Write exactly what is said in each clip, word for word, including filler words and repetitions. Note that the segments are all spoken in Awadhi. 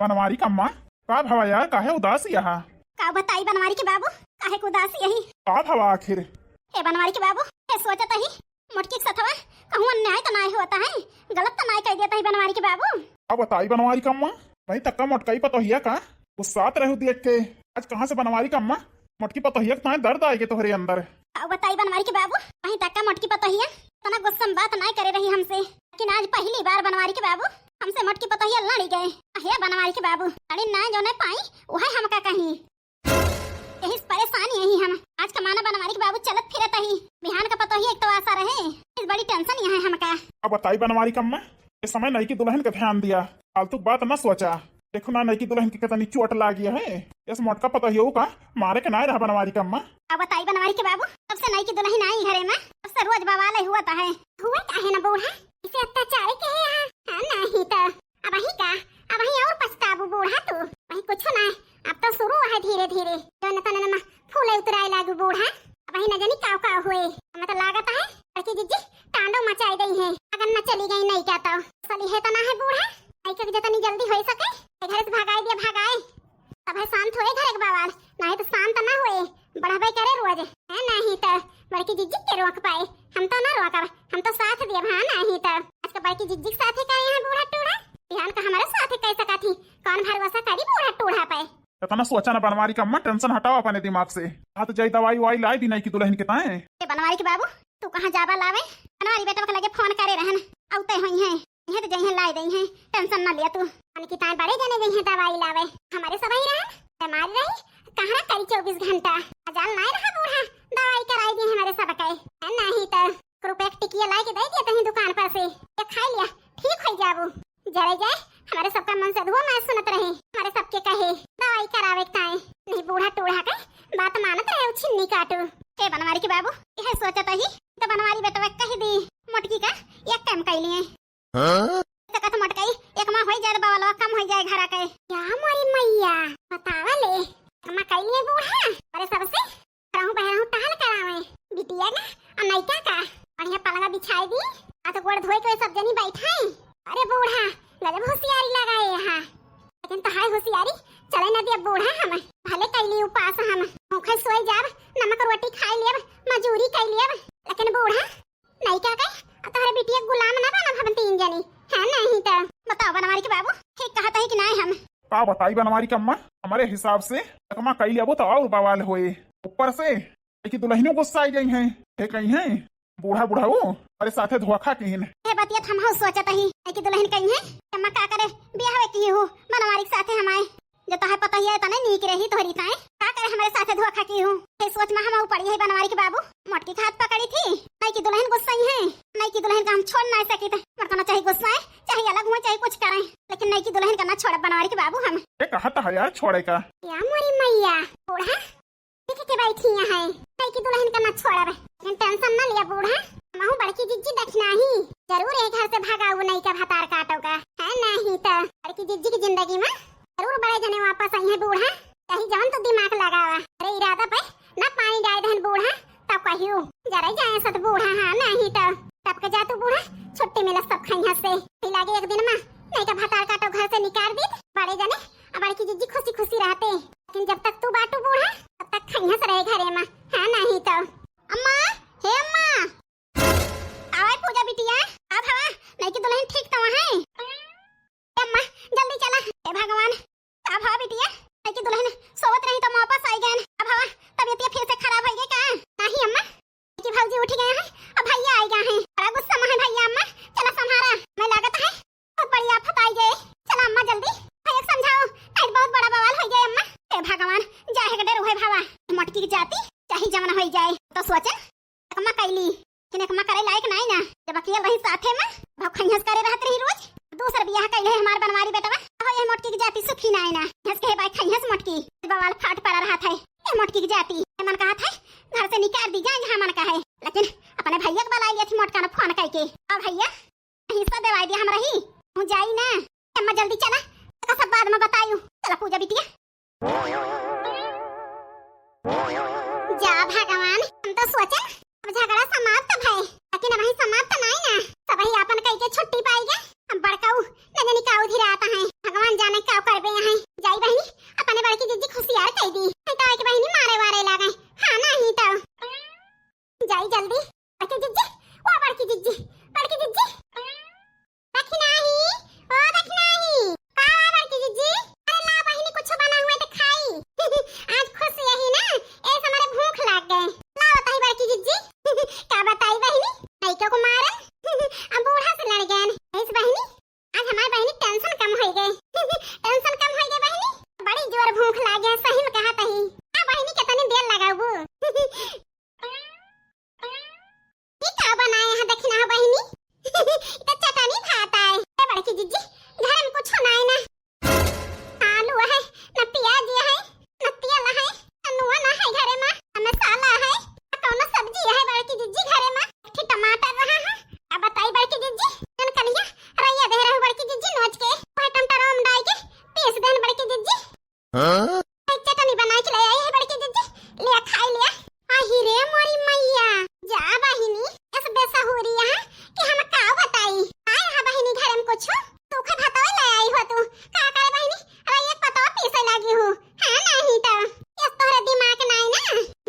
बनवारी कम्मा, का भवा यार, काहे उदास यहा? का बताई बनवारी के बाबू, काहे के उदास यही? का भवा आखिर? ए बनवारी के बाबू, ए सोचत ही मोटकी के सथवा कहूँ अन्याय त नाय होता है, गलत त नाय कह देता है बनवारी के बाबू। का बताई बनवारी कम्मा, वही तक्का मोटकाई पतोहिया का गुस्सात रहू देख के। आज कहाँ से बनवारी कम्मा मोटकी पतोहिया के ताए दर्द आए गे तोहरे अंदर। का बताई बनवारी के बाबू, वही तक्का मोटकी पतोहिया तना गुस्सा में बात नाय करे रही हमसे, लेकिन आज पहली बार बनवारी के बाबू हमसे मोटकी पतोहिया लड़ी गए। अहे बनवारी के बाबू, लड़ी नाय जो नाय पाई, वह हमका कहीं। यही से परेशान यही हम। आज का माना बनवारी के बाबू चलत फिरत ही। बिहान का पतोहिया एक तो आसा रहे, इस बड़ी टेंशन यहाँ है हमका। अब बताई बनवारी कम्मा, इस समय नई की दुल्हन का ध्यान दिया, फालतू बात न सोचा। देखो ना नई की दुल्हन के कितनी चोट लागी है। इस मोटका पतोहियो का मारे के नाय रहा बनवारी कम्मा। अब बताई बनवारी के बाबू, तब से नई की दुल्हन आई घरे में, तब से रोज बवाल हुआ है। हुआ काहे ना बूढ़ा, इसे अत्याचार के है यहाँ। हाँ, नहीं तो अबही का, अबही और पछताबू बूढ़ा तू। वही कुछ ना, अब तो शुरू है धीरे धीरे। जौन तनन में फूले उतराए लागू बूढ़ा। अबही न जानी काव काव हुए। हमें तो लागत है बड़की जिज्जी तांडव मचाए गई है। अगर न चली गई नई का तो सली है तो ना है बूढ़ा। नई का जतनी जल्दी हो सके ए घर से भगाए दिया, भगाए। तब है शांत होए घर के बवाल, नहीं तो शांत ना होए। बढ़बे करे रोज, है नहीं तो बड़की जिज्जी के रोक पाए। हम तो ना रोकब, हम तो साथ दियब, हाँ नहीं तो। आज का बड़की जिज्जी के साथे करे यहाँ बूढ़ा टूढ़ा, बिहान का हमारे साथे कह सका थी। कौन भरोसा करी बूढ़ा टूढ़ा पे? इतना सोचा ना बनवारी कम्मा, टेंशन हटाओ अपने दिमाग से। हाँ तो जाई दवाई वाई लाई दी नई की दुल्हन के ताए। ए बनवारी के बाबू, तू कहाँ जाबा लावे? बनवारी बेटवा के लगे फोन करे रहन, औते होई हैं। इहे तो जइहे लाई दई है, टेंशन ना लिया तू। उनकी ताए बड़े जने जइहे दवाई लावे। हमारे सब ही रहन, बीमारी रही, कहाँ रह करी चउबीस घंटा। अजाल नाय रहा बूढ़ा, दवाई कराई दी हमारे सब के। नहीं तो रुपया के टिकिया लाई के दे दिया तहीं दुकान पर से, ये खाई लिया, ठीक हो जाबू। जरे जाए, हमारे सबका मन से दुआ मैं सुनत रहे, हमारे सबके कहे दवाई करावे के ताए। नहीं बूढ़ा टूढ़ा के बात मानत रहे, उ छिन्नी काटू। ए बनवारी के बाबू, यह सोचत ही तो बनवारी बेटवा कह दी मोटकी का एक काम कर लिए। हाँ? तो कथ मटकाई, एक माँ होई जाए, बवालवा कम होई जाए घरा के। क्या मोरी मैया, बतावा ले, एक माँ कइले बूढ़ा, अरे सबसे रहूं बहरहूं टहल करावे, बिटिया का, आ नइका का, बढ़िया पलंगा बिछाई दी, आ तो गोड़ धोए के सब जनी बैठाई। अरे बूढ़ा, गजब होशियारी लगाए यहाँ, लेकिन तहार होशियारी चले न दिया बूढ़ा हम, भले कइली उपास हम, भूखे सोई जाब, नमक रोटी खाई लेब, मजूरी कई लेब, लेकिन बूढ़ा नइका के, आ तोहरे बिटिया के गुलाम ना बनब हम तीन जनी। हाँ, नहीं तो। बताओ बनवारी के बाबू, ठीक कहत ही कि नाय हम? का बताई बनवारी के अम्मा, हमरे हिसाब से एकमा कई लेबो तो और बवाल होए। ऊपर से कि दुल्हनियो गुस्सा आई गई हैं, हे कही हैं बूढ़ा बुढ़ाऊ अरे साथे धोखा किहिन। हे बतिया हम हो सोचत ही कि दुल्हन कही है, अम्मा का करे बियाह की हो बनवारी के साथे हमारे। जो तोहे पता ही है, तने नीक रही तोहरी ताए। का करे हमरे साथे धोखा की हूँ? हे सोच में हम पड़ी है बनवारी के बाबू। मोटकी के हाथ पकड़ी थी, नई की दुल्हन गुस्साई है, नई की दुल्हन का हम छोड़ ना सकी थे। मोटका ना चाहे गुस्साए, चाहे अलग हुए, चाहे कुछ करें, लेकिन नई की दुल्हन का ना छोड़ बनवारी के बाबू हम। ए, कहा था यार छोड़े का? या मोरी मैया, बूढ़ा देख के बैठी है, नई की दुल्हन का ना छोड़ब। लेकिन टेंशन ना लिया बूढ़ा, महू बड़की जिज्जी दखिना ही जरूर एक घर से भगाऊ नई का भतार काटो का। है नहीं तो बड़की जिज्जी की जिंदगी में जरूर बड़े जने वापस आई है बूढ़ा, यही जवन तू दिमाग लगावा। अरे इरादा पे ना पानी डाल दहन बूढ़ा, तब कहियो जरे जाए सत बूढ़ा, हाँ नहीं तो। तब के जा तू बूढ़ा, छुट्टी मिला सब खैया से। फिर लागे एक दिन में नहीं तो भतार काटो घर से निकाल दी बड़े जने, अब बड़की जिज्जी खुशी खुशी रहते। लेकिन जब तक तू बाटू बूढ़ा, तब तक खैया से रहे घरे में, हाँ नहीं तो। अम्मा, हे अम्मा, आवे पूजा बिटिया, अब हवा, नहीं कि दुल्हन ठीक तो है। ए अम्मा, जल्दी चला। ए भगवान, अब हवा बिटिया, नहीं कि दुल्हन सोवत रही तो वापस आई गए। अब हवा, तबीयत ये फिर से खराब हो गई का? नहीं अम्मा, कि भौजी उठ गए हैं, अब भैया आ गए हैं। बड़ा गुस्सा में है भैया अम्मा, चला संभारा। मैं लागत है बहुत बड़ी आफत आई गए। चला अम्मा जल्दी, भैया के समझाओ, नहीं तो बहुत बड़ा बवाल हो गया अम्मा। हे भगवान, जाहे के डर हुए भावा, मोटकी की जाति चाहे जवन हो जाए। तो सोचन एकमा कैली, लेकिन एकमा करे लायक नाई ना। जब अकेल रही साथे में, भाव खैहस करे रहत रही रोज। दूसर बियाह कैले हमार बनवारी बेटवा, हो ये मोटकी की जाति सुखी नाई ना। हंस के भाई खैहस मोटकी, बवाल फाट पड़ा रहत है। ये मोटकी की जाति, ये मन कहत है, घर से निकाल दी जाए जहाँ मन का है। लेकिन अपने भैया के बुला लिया थी मोटका ने फोन करके। और भैया, हिस्सा देवाई दिया हमरा ही। तू जाई ना। अम्मा जल्दी चला, तो सब बाद में बतायू। चला पूजा बिटिया। जा भगवान, हम तो सोचे अब झगड़ा समाप्त भय, लेकिन अबही समाप्त नहीं ना। सबही आपन कई के छुट्टी पाई गए। अब बड़काऊ न जानी का उधिरात है। भगवान जाने का करबे हाँ? चटनी बनाए के ले आई है बड़की जिज्जी, ले खाई लिया। आही रे मोरी मैया, जा बहिनी, इस बेसहुरी यहाँ कि हम का बताई। आए हा बहिनी घर में कुछ सूखा भातवा ले आई हो तू, का करे बहिनी, अरे एक पतवा पीसे लागी हूँ। हाँ नहीं तो, इस तोहरे दिमाग नाई ना।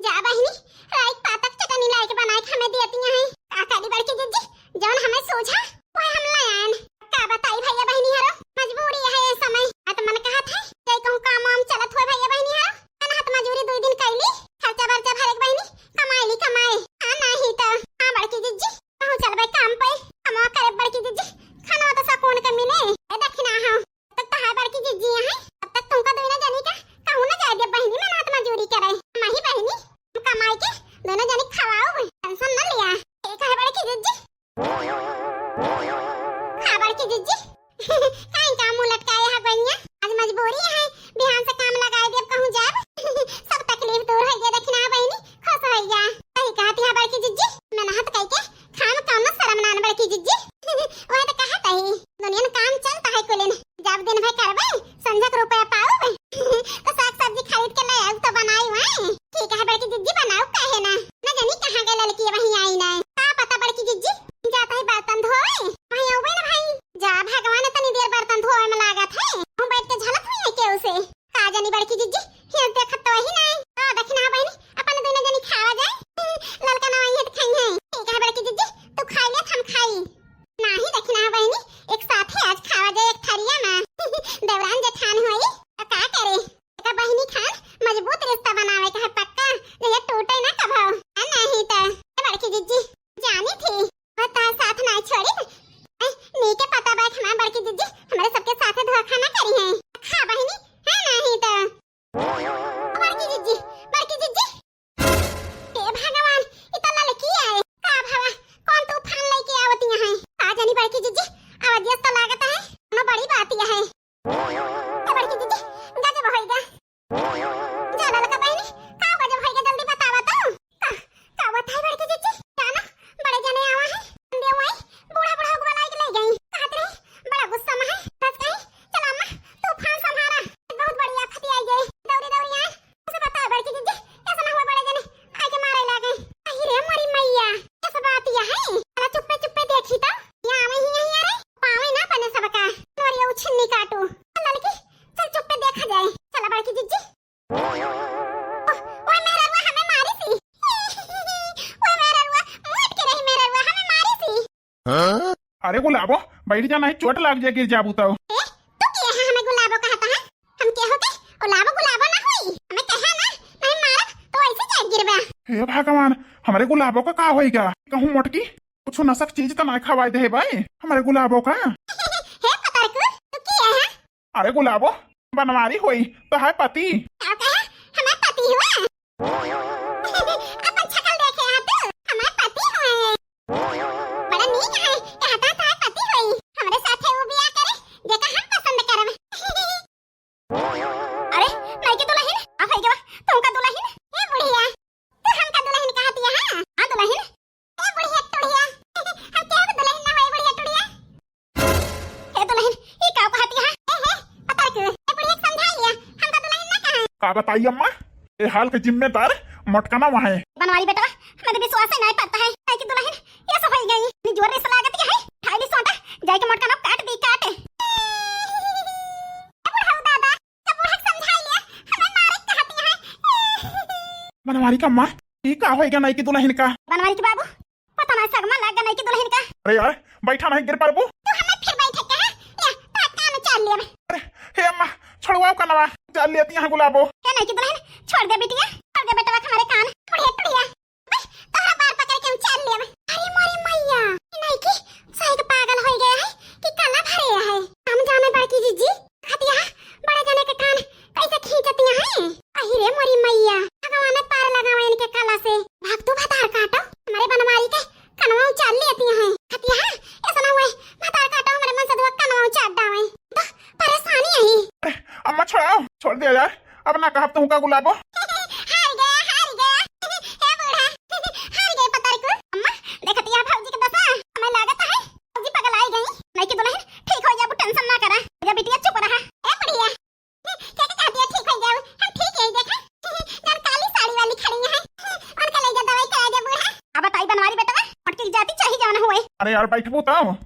जा बहिनी, राई पातक चटनी लाए के बनाए के हमें दियती हैं। का करी बड़की जिज्जी, जौन हमें सूझा, वह हम ले आएन। का बताई भैया बहिनी हरो, मजबूरी है ये समय। आ तो मन कहत है, जय कहूँ काम वाम चलत हुए भैया बहिनी हरो। अनहत मजूरी दुई दिन कैली, खर्चा बर्चा भरे के बहिनी, कमाई ली कमाए। हाँ नहीं तो, हाँ बड़की जिज्जी, कहूँ चलबे काम पे, कमा करे बड़की जिज्जी, खाना तो सुकून के मिले। ए दक्षिणा हो, तब तक तो है बड़की जिज्जी यहाँ, तब तक तुमका दोनों जनी का कहूँ ना जाए दे बहिनी, मैं हाथ मजूरी करे। हम ही बहिनी, हम कमाई के दोनों जनी खवाओ, tension ना लिया। ठीक है बड़की जिज्जी। हाँ बड़की जिज्जी। काहे का मुंह लटकाए है बहिनिया? आज मजबूरी है, बिहान से काम लगाए देब कहूँ जाब। सब तकलीफ दूर हो गया, देखी ना बहिनी, खुश हो गया। सही कहती है बड़की जिज्जी, मेहनत कई के खाम कौनो शर्म नान बड़की जिज्जी। वह तो कहत ही, दुनिया में काम चलता है कुलिन, जब दिन भर करबे, संझक रुपया पाउब, तो साग सब्जी खरीद के ले आउब तो बनाई वहीं। ठीक है बड़की जिज्जी, बनाउब काहे ना, न जानी कहाँ गए ललकी, वहीं आई ना। का पता बड़की जिज्जी, जाता है बर्तन धोए, वहीं आउबे ना भाई। जा भगवान, इतनी देर बर्तन धोए में लागत है, हम बैठ के झलत हुई है केहू से। का जानी बड़की जिज्जी, हिल देखत तो वही ना। तो दक्षिणा बहिनी, अपन दोनों जनी खावा जाए। ललका ना वही है तो खाई है। ठीक है बड़की जिज्जी, तू खाई ले, हम खाई। नाही दक्षिणा बहिनी, एक साथे आज खावा जाए एक थरिया में। देवरान जेठान होई, तो का करे? एका बहिनी खान मजबूत रिश्ता बनावे के है पक्का, जे ये टूटे ना कभो। आ नाही तो, ए बड़की जिज्जी, जानी थी, वो तार साथ ना छोड़ी। ए, नीके पता बा कि हमार बड़की जिज्जी हमरे सबके साथे धोखा ना करी हैं। खा बहिनी, है नाही तो। बड़की जिज्जी, बड़की जिज्जी। हे भगवान, ई तो ललकी आए। का भवा, कौन तूफान लेके आवत यहाँ है? का जानी बड़की जिज्जी, आवाजिया तो लागत है, कोनो बड़ी बात यह है। ए बड़की जिज्जी, गजब होइगा। जा ललका बहिनी, का गजब होइगा, जल्दी बतावा तो। का, का बताई बड़की जिज्जी, जाना, बड़े जने आवा है, बूढ़ा बूढ़ा को बुलाई के ले गई। कहत रही, बड़ा गुस्सा में है, बस कही, चल अम्मा, तूफान संभारा, बहुत बड़ी आफत आई गई, दौड़ी दौड़ी आए। ऐसे बताओ बड़की जिज्जी, ऐसा ना हुआ बड़े जने आके मारे लागे। अहि रे मोरी मैया, ऐसा बात यह है? चला चुप्पे चुप्पे देखी तो, यहाँ आवे ही नहीं अरे, पावे ना पने सबका, नोरिया उछन्नी काटू। चल ललकी, चल चुप्पे देखा जाए। चला बड़की जिज्जी। ओह, ओए मेहररुआ हमें मारी सी। ओए मेहररुआ, मोट के रही मेहररुआ, हमें मारी सी। हाँ? अरे गुलाबो, बैठ जा, नहीं चोट लाग जाए, गिर जाबू तो। ए, तू के है हमें गुलाबो कहता है? हम के हो के? गुलाबो गुलाबो ना होई। हमें कहा ना, नहीं मारब तो ऐसे जाए गिरबा। हे भगवान, हमरे गुलाबो का का होइगा? कहूँ मोटकी, कुछ नसक चीज तो ना खवाए दे भाई, हमरे गुलाबो का। हे पतरकू, तू के है? अरे गुलाबो, बनवारी होई तो है पति। का कहा? हमार पति हुआ? अपन शकल देखे हा तू? हमार पति हुए। बड़ा नीक है, कहता था पति हुई। हमरे साथे वो बियाह करे, जेका हम पसंद करब। अरे, नहीं के दुलहिन, आ भाई के बा, तुमका दुलहिन? ए बुढ़िया, तू हमका दुलहिन कहतिया है? हाँ दुलहिन, ए बुढ़िया टुढ़िया, हम केहू के दुलहिन ना होई बुढ़िया टुढ़िया। हे दुलहिन, ई का कहत हया? ए हे, पतरकू, ए बुढ़िया के समझाई लिया, हमका दुलहिन ना कहा। का बताई अम्मा, ए हाल के जिम्मेदार मोटकनवा है। बनवारी बेटवा, हमें तो विश्वास ही नहीं पड़ता है, काहे कि दुलहिन ये सब हो गई, इतनी जोर से लागत है, खाई ली सोटा, जाए के मोटकनवा काट दी काट। ए बुढ़ऊ दादा, तो बूढ़ा के समझाई लिया, हमें मारे के कहती है। बनवारी का माँ, ई का होइगा नई की दुलहिन का? बनवारी के बाबू, पता ना सगमा लाग गया नई की दुलहिन का। अरे यार, बैठा नहीं गिर पड़बू। तू हमें फिर बैठे के है? ले, तो कान चाल लिया। अरे, हे अम्मा, छोड़वाओ कनवा, चाल लिया यहाँ गुलाबो। हे नई की दुलहिन, छोड़ दे बिटिया, छोड़ दे बेटवा हमारे कान, बुढ़िया टुढ़िया। बस, तोहरा बार पकड़ के हम चाल लेब। अरे मोरी मैया, ई नई की सही के पागल हो गया है कि कला भरे है। हम जाने बड़की जिज्जी, खतिया, बड़े जने के कान कैसे खींचतिया है। अहि रे मोरी मैया, भगवान पार लगावे इनके कला से। भाग तू भतार काटो, हमारे बनवारी के कनवा उचाल लेतिया है। खतिया, ऐसा ना हुए, भतार काटो, हमारे मन से दुआ कनवा उचाल डावे। तो परेशानी है। अरे, अम्मा छोड़ाओ, छोड़ दिया यार। अब ना कहब तुमका गुलाबो। हार गया, हार गया। हे बूढ़ा, हार गए पतरकू। अम्मा, देखतिया भौजी के दशा, हमें लागत है भौजी पगलाई गई। नई की दुलहिन ठीक हो जाबू, tension ना करा। जा बिटिया चुप रहा। ए बुढ़िया, क्या क्या कह दिया, ठीक हो अरे यार, बैठबू तब?